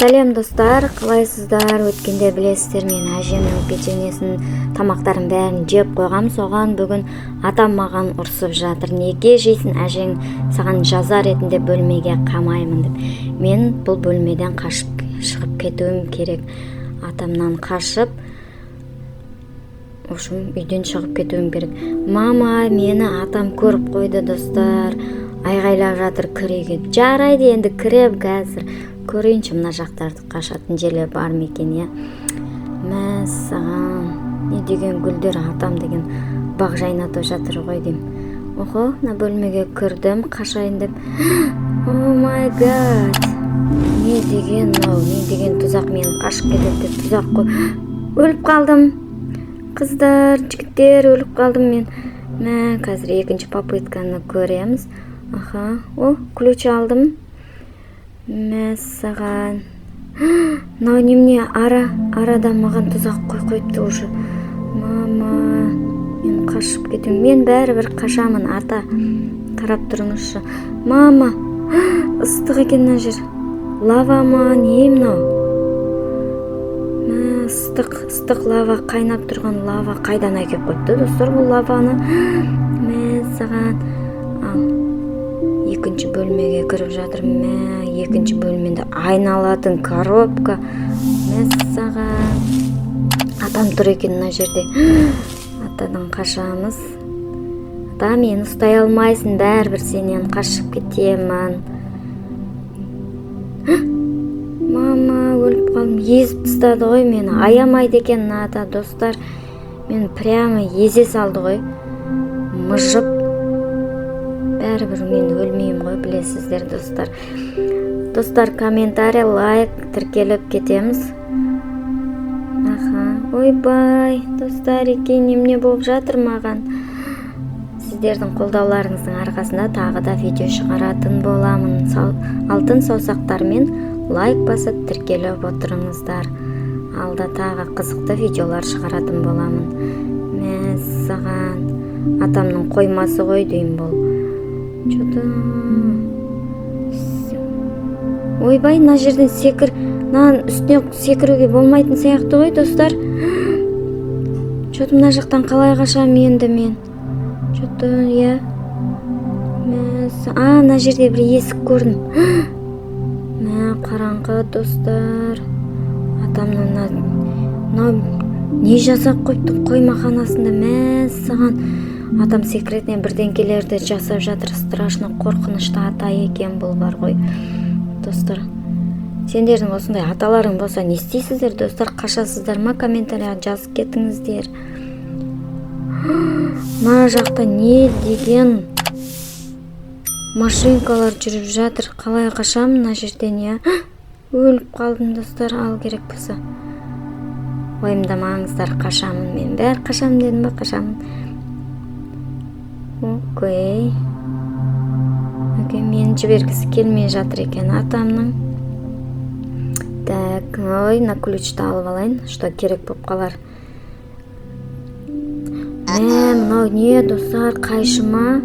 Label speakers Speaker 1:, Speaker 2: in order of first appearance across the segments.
Speaker 1: Сәлем, достар, қалайсыздар? Өткенде, білесіздер, мен әжемнің печеньесін, тамақтарын бәрін жеп қойғам. Соған бүгін атам маған ұрсып жатыр: «Неге жейсің? Әжең саған жаза ретінде бөлмеге қамаймын», — деп. Мен бұл бөлмеден қашып шығып кетуім керек, атамнан қашып, в общем, үйден шығып кетуім керек. Мама, мені атам көріп қойды, достар, айғайлап жатыр: «Кір үйге!» Жарайды, енді кірем қазір. Көрейінші, мына жақтарды қашатын жерлер бар ма екен, иә? Мәссаған, не деген гүлдер! Атам деген бақ жайнатып жатыр ғой деймін. Охо, мына бөлмеге кірдім қашайын деп. Oh my God, не деген мынау, не деген тұзақ? Мен қашып кетеді деп тұзақ қой. Өліп қалдым, қыздар, жігіттер, өліп қалдым мен. Мә, қазір екінші попытканы көреміз. Аха, о, ключ алдым. Мәссаған, мынау немене? Ара арада маған тұзақ қойып қойыпты уже. Мама, мен қашып кетемін, мен бәрібір қашамын. Ата, қарап тұрыңызшы. Мама, ыстық екен мына жер. Лава ма, не мынау? Мә, ыстық, ыстық лава, қайнап тұрған лава. Қайдан әкеліп қойыпты, достар, бұл лаваны? Мәссаған. Ал екінші бөлмеге кіріп жатырмын. Мә, екінші бөлмеде айналатын коробка. Мәссаған, атам тұр екен мына жерде. Атадан қашамыз. Ата, мені ұстай алмайсың бәрібір, сенен қашып кетемін. Мама, өліп қалдым. Езіп тастады ғой мені, аямайды екен мына ата. Достар, мен прямо езе салды ғой мыжып. Бәрібір мен өлмеймін ғой, білесіздер, достар. Достар, комментарий, лайк, тіркеліп кетеміз. Аха, ойбай, достар, екен, немене болып жатыр маған? Сіздердің қолдауларыңыздың арқасында тағы да видео шығаратын боламын. Алтын саусақтармен лайк басып, тіркеліп отырыңыздар. Алда тағы қызықты видеолар шығаратын боламын. Мәссаған, атамның қоймасы ғой деймін бұл. Че-то, ойбай, мына жерден секір, мынаның үстіне секіруге болмайтын сияқты ғой, достар. Че-то мына жақтан қалай қашамын енді мен? Че-то, иә, а, мына жерде бір есік көрдім. Мә, қараңғы, достар. Атамның мынау не жасап қойыпты қоймаханасында? Мәссаған, атам секретный бірдеңкелерді жасап жатыр. Страшно, қорқынышты ата екен бұл бар ғой. Достар, сендердің осындай аталарың болса, не істейсіздер, достар? Қашасыздар ма? Комментарияға жазып кетіңіздер. Мына жақта не деген машинкалар жүріп жатыр? Қалай қашамын мына жерден, иә? Өліп қалдым, достар. Ал керек болса, уайымдамаңыздар, қашамын мен бәрі. Қашамын дедім ба, қашамын. Окей, окей, мені жібергісі келмей жатыр екен атамның. Так, ой, мына ключті алып алайын, что керек болып қалар. Мә, мынау не, достар, қайшы ма?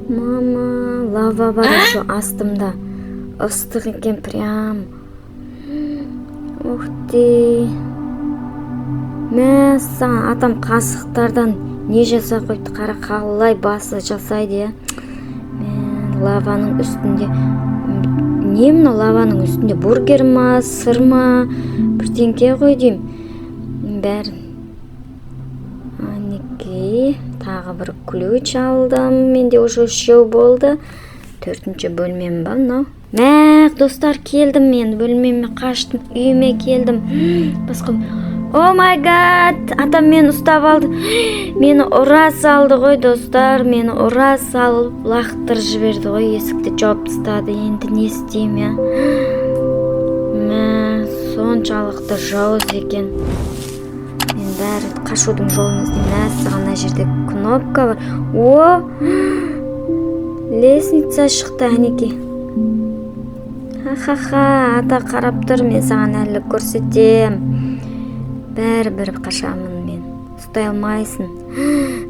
Speaker 1: Мама, лава бар еще астымда. Ыстық екен прям. Ух ты, мәссаған, атам қасықтардан не жасап қойыпты? Қара, қалай басы жасайды, иә? Мә, лаваның үстінде не мынау? Лаваның үстінде бургер ма, сыр ма, бірдеңке ғой деймін бәрін. Әнекей, тағы бір ключ алдым, менде уже үшеу болды. Төртінші бөлмем ба мынау? Мә, достар, келдім мен бөлмеме, қаштым, үйіме келдім. Басқа, oh my God, атам мені ұстап алды, мені ұра салды ғой, достар. Мені ұра салып, лақтырып жіберді ғой, есікті жауып тастады. Енді не істеймін, иә? Мә, соншалықты жауыз екен. Мен бәрі қашудың жолын іздеймін. Мәссаған, мына жерде кнопка бар. О, лестница шықты, әнекей. Ха ха ха, ата, қарап тұр, мен саған әлі көрсетем. Бәрібір қашамын мен, ұстай алмайсың.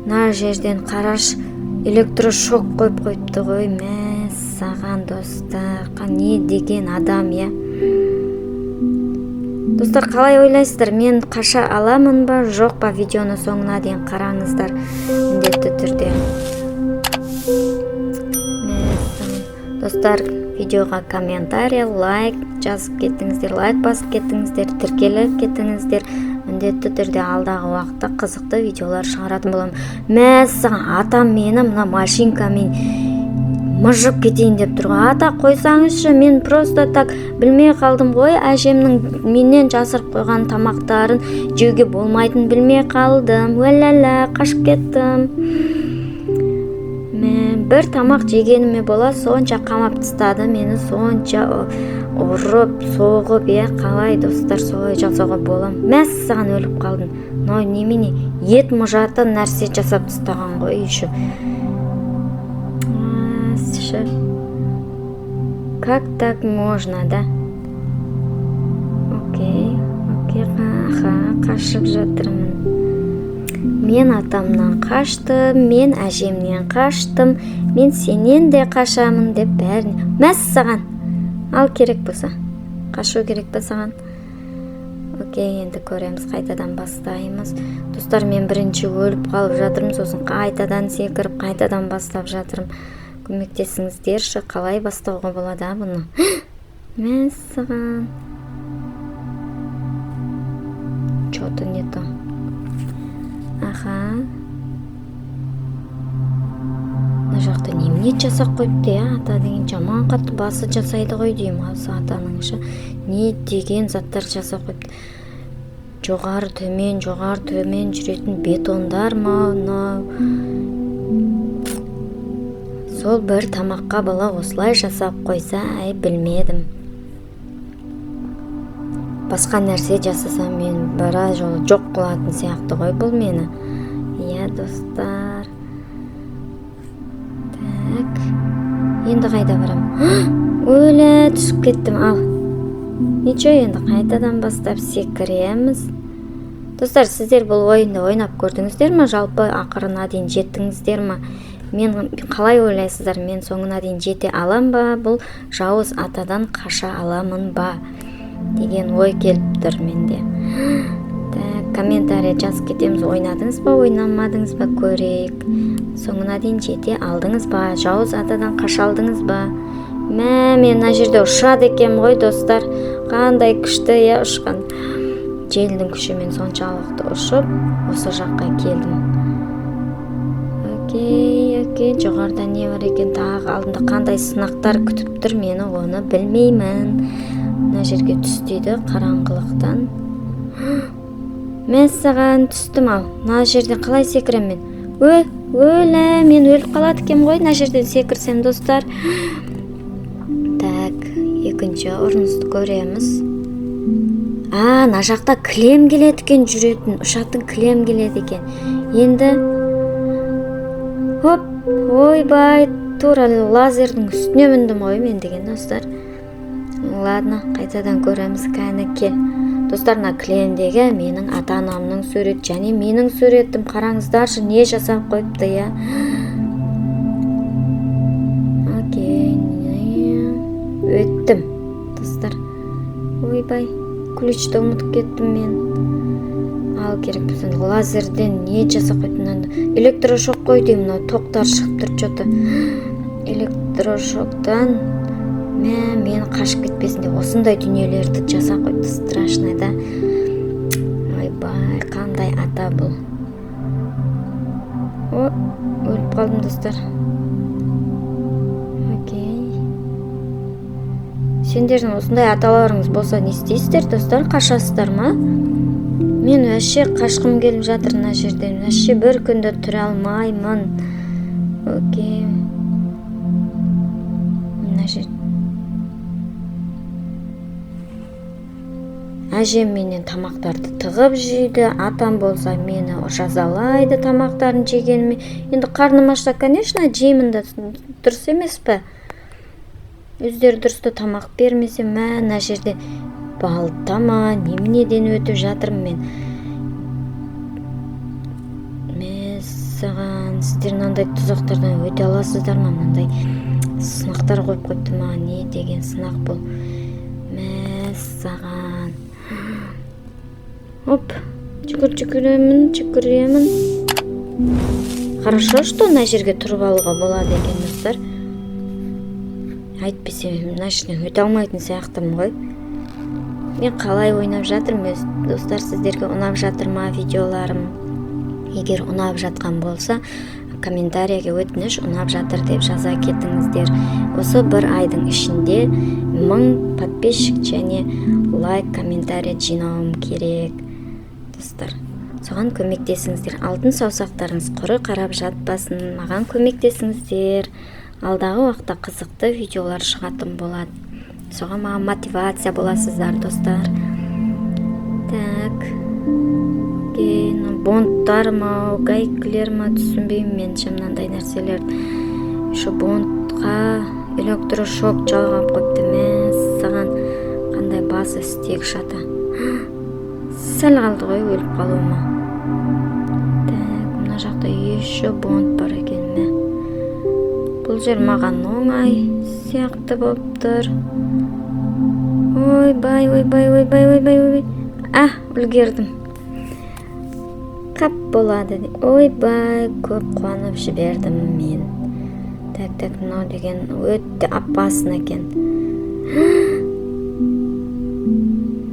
Speaker 1: Мына жерден қараш, электрошок қойып қойыпты ғой. Мәссаған, достар, не деген адам, иә? Достар, қалай ойлайсыздар, мен қаша аламын ба, жоқ па? Видеоны соңына дейін қараңыздар міндетті түрде. Достар, видеоға комментарий, лайк жазып кеттіңіздер, лайк басып кеттіңіздер, тіркеліп кеттіңіздер. Міндетті түрде алдағы уақытта қызықты видеолар шығаратын боламын. Мәссаған, атам мені мына машинкамен мыжып кетейін деп тұр ғой. Ата, қойсаңызшы, мен просто так білмей қалдым ғой, әжемнің менен жасырып қойған тамақтарын жеуге болмайтынын білмей қалдым. Уәләлә, қашып кеттім. Мен бір тамақ жегеніме бола сонша қамап тастады мені, сонша ұрып соғып, иә. Қалай, достар, солай жасауға бола ма? Мәссаған, өліп қалдым. Мынау немене, ет мұжатын нәрсе жасап тастаған ғой еще. Как так можно, да? Окей, окей, аха, қашып жатырмын. Мен атамнан қаштым, мен әжемнен қаштым, мен сенен де қашамын деп бәріне. Мәссаған, ал керек болса, қашу керек па саған? Окей, енді көреміз, қайтадан бастаймыз. Достар, мен бірінші өліп қалып жатырмын, сосын қайтадан секіріп, қайтадан бастап жатырмын. Көмектесіңіздерші, қалай бастауға болады бұны? Мәссаған. Чё-то не то. Аха. Мына жақта немене жасап қойыпты, иә? Ата деген жаман қатты басы жасайды ғой деймін, осы атаның шы. Не деген заттар жасап қойыпты? Жоғары төмен, жоғары төмен жүретін бетондар ма мынау? Сол бір тамаққа бала осылай жасап қойса, әй, білмедім. Басқа нәрсе жасасам, мен біраз жолы жоқ қылатын сияқты ғой бұл мені. Иә, достар. Так. Енді қайда барам? Өлі, түсіп кеттім, ал. Ничего, енді қайтадан бастап секіреміз. Достар, сіздер бұл ойынды ойнап көрдіңіздер ме? Жалпы ақырына дейін жеттіңіздер ме? Мен қалай ойлайсыздар, мен соңына дейін жете алам ба? Бұл жауыз атадан қаша аламын ба? Деген ой келіп тұр менде. Так, комментарий жазып кетеміз. Ойнадыңыз ба, ойнамадыңыз ба, көрейік. Соңына дейін жете алдыңыз ба? Жауыз атадан қаша алдыңыз ба? Мә, мен мына жерде ұшады екенмін ғой, достар. Қандай күшті, иә, ұшқан. Желдің күшімен соншалықты ұшып, осы жаққа келдім. Окей, окей, жоғарыда не бар екен? Тағы алдында қандай сынақтар күтіп тұр мені, оны білмеймін. Мына жерге түс дейді қараңғылықтан. Мәссаған, түстім ал. Мына жерден қалай секірем мен? Өлі, мен өліп қалады екенмін ғой мына жерден секірсем, достар. Так, екінші ұрынысты көреміз. А, мына жақта кілем келеді екен, жүретін, ұшатын кілем келеді екен. Енді хоп, ойбай, тура лазердің үстіне міндім ғой мен деген, достар. Ладно, қайтадан көреміз, кәні кел. Достар, мына кілемдегі менің ата-анамның суреті және менің суретім, қараңыздаршы, не жасап қойыпты, иә. Окей, өттім, достар. Ойбай, ключті ұмытып кеттім мен. Ал керек болса, лазерден не жасап қойыпты мынаны? Электрошок қой деймін, мынау тоқтар шығып тұр чё-то. Электрошоктан мә, мен қашып кетпесін деп осындай дүниелерді жасап қойыпты, страшный да. Ойбай, қандай ата бұл? О, өліп қалдым, достар. Окей. Сендердің осындай аталарыңыз болса, не істейсіздер, достар? Қашасыздар ма? Мен вообще қашқым келіп жатыр мына жерден. Вообще бір күнді тұра алмаймын. Окей. Мына жер. Әжем менен тамақтарды тығып жейді, атам болса мені жазалайды тамақтарын жегеніме. Енді қарным ашса, конечно, жеймін да, дұрыс емес пе? Өздері дұрысты тамақ бермесе, мә, мына жерде балта ма, неменеден өтіп жатырмын мен. Мәссаған, сіздер мынандай тұзақтардан өте аласыздар ма? Мынандай сынақтар қойып қойыпты маған. Не деген сынақ бұл? Мәссаған. Оп, жүгір, жүгіремін, жүгіремін. Хорошо, что мына жерге тұрып алуға болады екен, достар. Әйтпесе мен мына жерден өте алмайтын сияқтымын ғой. Мен қалай ойнап жатырмын өз, достар, сіздерге ұнап жатыр ма видеоларым? Егер ұнап жатқан болса, комментарийге өтініш, ұнап жатыр деп жаза кетіңіздер. Осы бір айдың ішінде 1000 подписчик және лайк, комментарий жинауым керек, достар. Соған көмектесіңіздер. Алтын саусақтарыңыз құры қарап жатпасын, маған көмектесіңіздер. Алдағы уақытта қызықты видеолар шығатын болады, соған маған мотивация боласыздар, достар. Так, окей, мына бондтар ма, гайкілер ма, түсінбеймін мен ше мынандай нәрселерді. Еще бондқа электрошок жалғап қойыпты. Мәссаған, қандай басы істегіш ата. Сәл қалды ғой өліп қалуыма. Так, мына жақта еще бонд бар екен. Мә, бұл жер маған оңай сияқты болып тұр. Ойбай, ойбай, ойбай, ойбай, ойбай! А, үлгердім. Қап, болады. Ойбай, көп қуанып жібердім мен. Так, так, мынау деген өте опасно екен.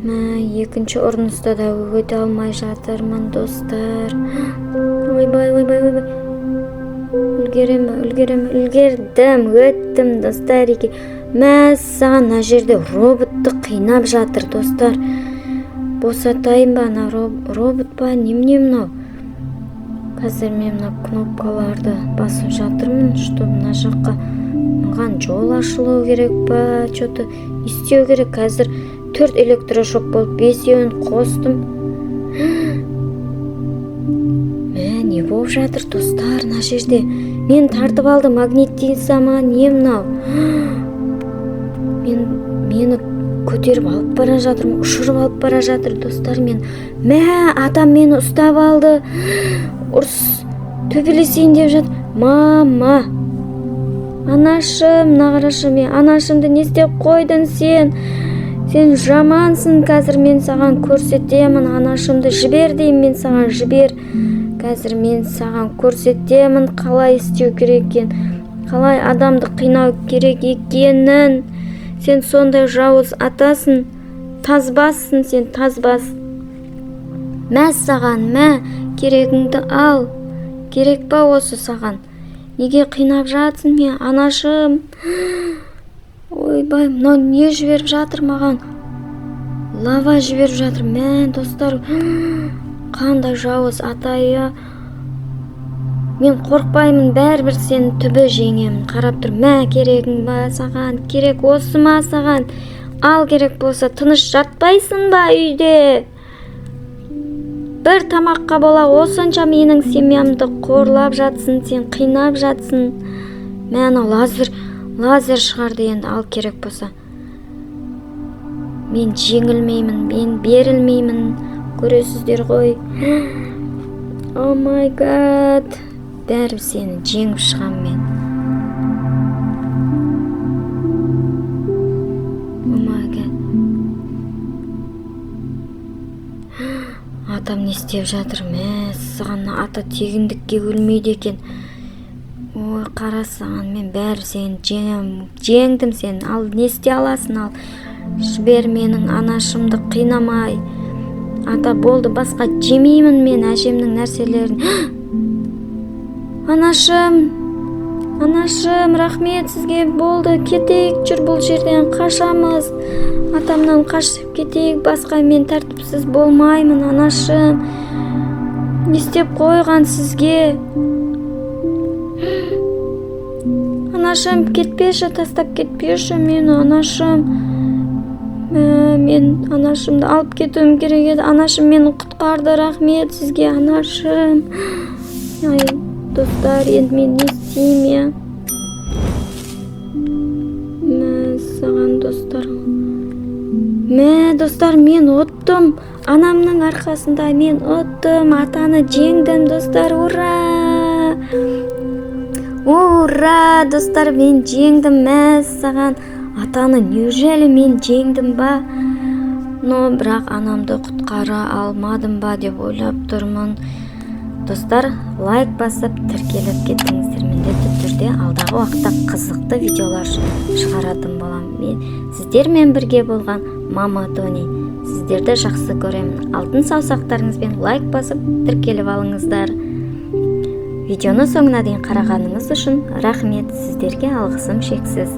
Speaker 1: Мә, екінші ұрыныста да өте алмай жатырмын, достар. Ойбай, ойбай, ойбай! Үлгерем бе, үлгерем бе? Үлгердім, өттім, достар. Еке, мәссаған, мына жерде роботты қинап жатыр, достар. Босатайын ба ана робот па, немене мынау? Қазір мен мына кнопкаларды басып жатырмын, чтобы мына жаққа маған жол ашылу керек па, че то не істеу керек? Қазір төрт электрошок болып, бесеуін қостым. Мә, не болып жатыр, достар? Мына жерде мен тартып алды, магнитиса ма, не мынау? Мені көтеріп алып бара жатыр, ұшырып алып бара жатыр, достар. Мен, мә, атам мені ұстап алды, ұрыс, төбелесейін деп жатыр. Мама, анашым, мына қарашы, мен анашымды не істеп қойдың сен? Сен жамансың, қазір мен саған көрсетемін. Анашымды жібер деймін мен саған, жібер. Қазір мен саған көрсетемін қалай істеу керек екенін, қалай адамды қинау керек екенін. Сен сондай жауыз атасың, тазбассың сен, тазбас. Мә саған, мә, керегіңді ал. Керек па осы саған? Неге қинап жатсың мен, анашым? Ойбай, мынау не жіберіп жатыр маған? Лава жіберіп жатыр. Мә, достар, қандай жауыз ата, иә. Мен қорықпаймын, бәрібір сені түбі жеңемін, қарап тұр. Мә, керегің ба саған? Керек осы ма саған? Ал керек болса. Тыныш жатпайсың ба үйде? Бір тамаққа бола осынша менің семьямды қорлап жатсың сен, қинап жатсың. Мә, анау лазер шығарды енді. Ал керек болса. Мен жеңілмеймін, мен берілмеймін, көресіздер ғой. Oh my God, бәрі сені жеңіп шығамын мен. Oh my God, атам не істеп жатыр? Мәссаған, ата тегіндікке өлмейді екен. Ой, қара саған, мен бәрі сені жеңемін, жеңдім сені. Ал не істей аласың? Ал жібер менің анашымды, қинамай. Ата, болды, басқа жемеймін мен әжемнің нәрселерін. Анашым, анашым, рахмет сізге. Болды, кетейік, жүр, бұл жерден қашамыз, атамнан қашып кетейік. Басқа мен тәртіпсіз болмаймын. Анашым, не істеп қойған сізге? Анашым, кетпеші, тастап кетпеші мені, анашым. Мә, мен анашымды алып кетуім керек еді. Анашым мені құтқарды, рахмет сізге, анашым. Ай, достар, енді мен не істеймін, иә? Мәссаған, достар, мә, достар, мен ұттым. Анамның арқасында мен ұттым, атаны жеңдім, достар. Ура, ура, достар, мен жеңдім. Мәссаған, атаны неужели мен жеңдім ба? Но бірақ анамды құтқара алмадым ба деп ойлап тұрмын. Достар, лайк басып, тіркеліп кеттіңіздер. Міндетті түрде алдағы уақытта қызықты видеолар шығаратын боламын. Мен сіздермен бірге болған Мама Тони. Сіздерді жақсы көремін. Алтын саусақтарыңызбен лайк басып, тіркеліп алыңыздар. Видеоны соңына дейін қарағаныңыз үшін рахмет. Сіздерге алғысым шексіз.